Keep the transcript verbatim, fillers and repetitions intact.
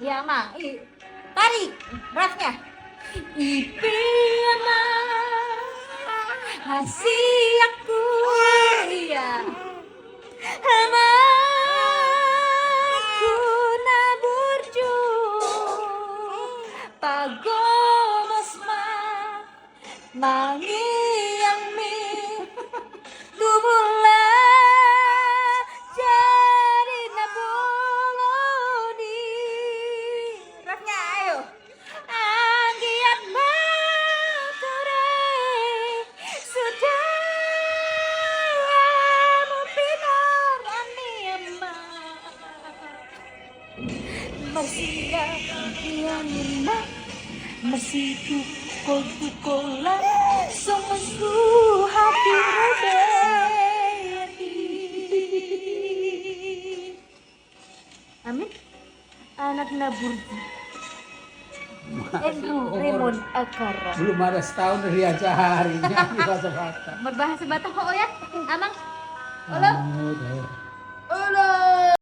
Iya, Amang. I-, tarik. Refnya. I pe, Amang, hasianku, iya. Amangku na burju, pagomos ma mangiangmi, tubuhlah jadi na bolon i. Refnya, ayo. Anggiat ma ture sude hamu pinarami, Amang. Marsiangiangi ma, marsitukoltukolan, songon suhat di robean i. Amin. Anak na burju. Andrew Raymond Akara. Belum ada setahun dari acaranya, di bahasa Batak. Berbahasa Batak ho, ya, Amang? Olo? Olo, ya.